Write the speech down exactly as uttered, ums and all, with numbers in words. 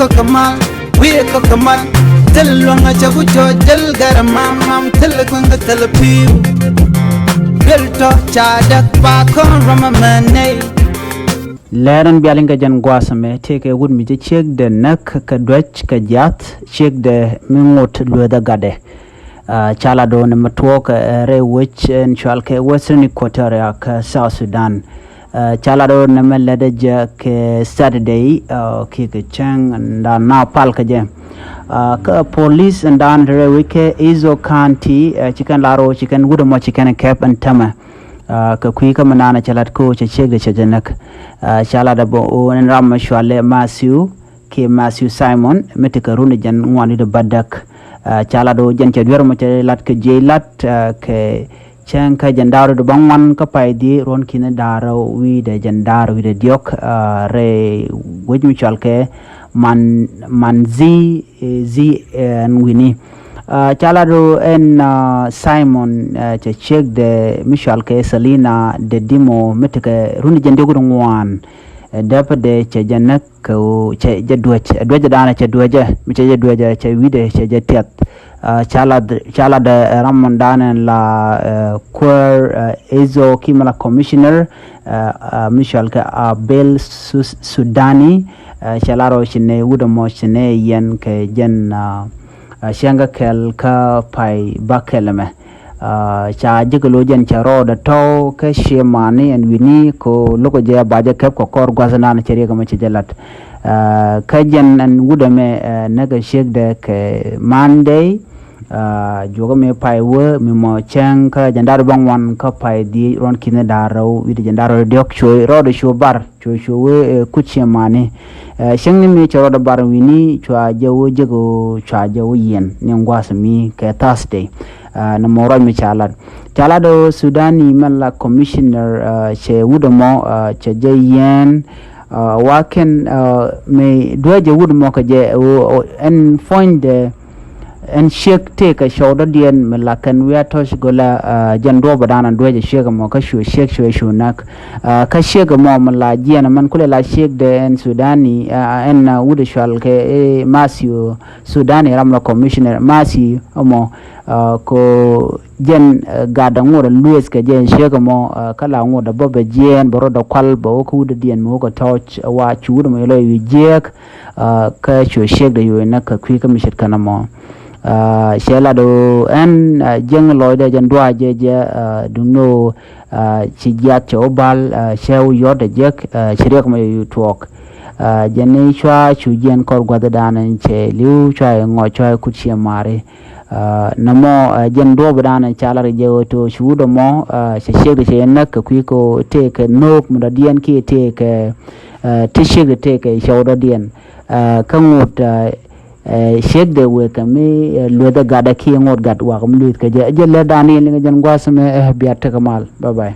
Kɔk kɛ mal, wi̱i̱ kɔk kɛ mal. Thil luäŋ a cɛ ku cɔ jäl gɛr mam mam, thil kueŋ kɛ thil pi̱i̱u. Duel tɔ ca däk ba kɔn rɔm a mɛ nɛy. Lɛr ɛn bial in kɛ jɛn gua̱a̱th ɛmɛ tëëkɛ wut mi cɛ ciekdɛ näk kɛ duäc kɛ jiath, ciekdɛ mi ŋot lueeth ɛ gatdɛ. Ca lat do̱r nɛmɛ tuɔɔk ɛ rɛy wec in cɔalkɛ Western Equatoria kä South Sudan. Ca lat do̱r nɛmɛ lätdɛ jɛ kɛ Saturday, kiɛ kɛ cäŋ in dan na pal kä jɛ. Kä police in dan rɛy wec kɛ Ezo County, ci kɛn lar ɣöö ci kɛn wut ɛmɔ ci kɛn kɛp ɛn täämɛ. Kɛ kui̱ kä mi nanɛ cɛ lat kä ɣöö cɛ ciekdɛ cɛ jɛ näk. Ca lat ɛ bä ɣöö ɛn ram mi cɔalɛ Matthew kiɛ Matthew Simon mi tekɛ run ɛ jɛn ŋuan wi̱cdɛ bädäk. Ca lat ɣöö jɛn cɛ duer mɔ cɛ lat kɛ jiɛc lat kɛ cäŋ kä jiɛn da̱ŋ rɛw wi̱cdɛ bäŋuan kä pay dhieec ruɔ̱n ki̱ni da̱ŋ rɛw wi̱cdɛ jiɛn da̱ŋ rɛw wi̱cdɛ diɔ̱k rɛy wec mi cɔalkɛ man man zi zi ɛn wi̱ni. Ca lat ɣöö ɛn Simon cɛ ciekdɛ mi cɔalkɛ Selina Dedimo mi tekɛ run ɛ jɛn diɔ̱k wi̱cdɛ ŋuan. Däpädɛ cɛ jɛ näk kɛ ɣöö cɛ jɛ duäc, duäcɛ danɛ cɛ duäcɛ mi cɛ jɛ duäcɛ cɛ wi̱cdɛ cɛ jɛ tiɛth. Ca lat ca lat ɛ ram mɔn danɛ la kuäär Ezo kiɛ mi la commissioner mi cɔalkɛ Abel Sudani. Cɛ lar ɣöö ci nɛ wut ɛmɔ ci nɛ yɛn kɛ jɛn cäŋ kä kɛl kä pay bäkɛl ɛmɛ. Ca jek lo̱c ɛn cɛ rɔɔdɛ tɔ̱ kä ciɛ mani ɛn wi̱ni ko lo̱kɛ jɛ ba jɛ kɛp kɛ kɔr gua̱th nan cɛ riɛk ɛmɛ cɛ jɛ lat. Kä jɛn ɛn wut ɛmɛ näkɛ ciekdɛ kɛ Monday. Juɔkä mi pay wee mi mɔ cäŋ kä jiɛn da̱ŋ rɛw wi̱cdɛ bäŋuan kä pay dhieec ruɔ̱n ki̱ni da̱ŋ rɛw wi̱cdɛ jiɛn da̱ŋ rɛw wi̱cdɛ diɔ̱k cuɛ rɔɔdɛ cu bar cuɛ cuɛ wee kut ciɛ mani. Cäŋ ni mi cɛ rɔɔdɛ bar wi̱ni cua jɛ wee jek ɣöö cua jɛ wee yiɛn ni gua̱a̱th mi kɛ Thursday. Nɛ mɔ ruac mi ca lat ca lat ɣöö Sudani mɛn la commissioner cɛ wut ɛmɔ cɛ jɛ yiɛn. Wa kɛn mi duäcɛ wut ɛmɔ kɛ jɛ ɣöö ɛn puɔ̱nydɛ ɛn ciek tëëkɛ cɔw dɔ̱diɛn mi la kɛn wi̱i̱ a tɔ̱c go̱lä. Jɛn duɔ̱ɔ̱p ɛ da̱a̱n ɛn duäcɛ ciek ɛmɔ kä cuɛ ciek cuɛ cu näk. Kä ciek ɛmɔ mi la jiɛn ɛmɛn kulɛ la ciekdɛ ɛn Sudani ɛn wut ɛ cɔalkɛ Matthew Sudani ram la commissioner Matthew ɛmɔ. Ko jɛn gatdɛ ŋot ɛ lueth kɛ jɛ ɛn ciek ɛmɔ kä la ŋot ɛ bä bɛ jiɛɛn bɛ rɔɔdɛ kual bɛ wä kä wut dɔ̱diɛn mi wä kɛ tɔ̱c wa cu wut ɛmɔ ilɔ wi̱i̱ jiääk. Kä cuɛ ciekdɛ yo̱o̱ inɛ kɛ kui̱ kä mi ce̱tkɛ nɔmɔ. Cɛ lat ɣöö ɛn jiäŋ lɔcdɛ jɛn dua̱a̱ jɛ jɛ duŋni ɣöö ci jiath cɛ wä bal cɛ wä yɔ̱t ɛ jek ci riɛk mɔ yɛ yu tuɔɔk. Jɛn ni cua cu jiɛn kɔr gua̱thdan ɛn cɛ li̱w cua yɛ ŋɔc cua yɛ kut ciɛ mari. Nɔmɔ jɛn duɔ̱ɔ̱pdan ɛn ca lat kɛ jɛ ɣöö to̱ cu wut ɛmɔ cɛ ciekdɛ cɛ yɛ näk kɛ kui̱ kɛ ɣöö tëëkɛ no̱o̱k mi dɔ̱diɛn kiɛ tëëkɛ ti ciekdɛ tëëkɛ cɔw dɔ̱diɛn. Kä ŋot ciekdɛ wëë kɛ mi lueth ɛ gatdɛ kiɛ ŋot gat wakɛ mi lueth kɛ jɛ jɛ lɛ dan in liŋ jɛn gua̱a̱th mɛ. Biat tekɛ mal. Bye bye.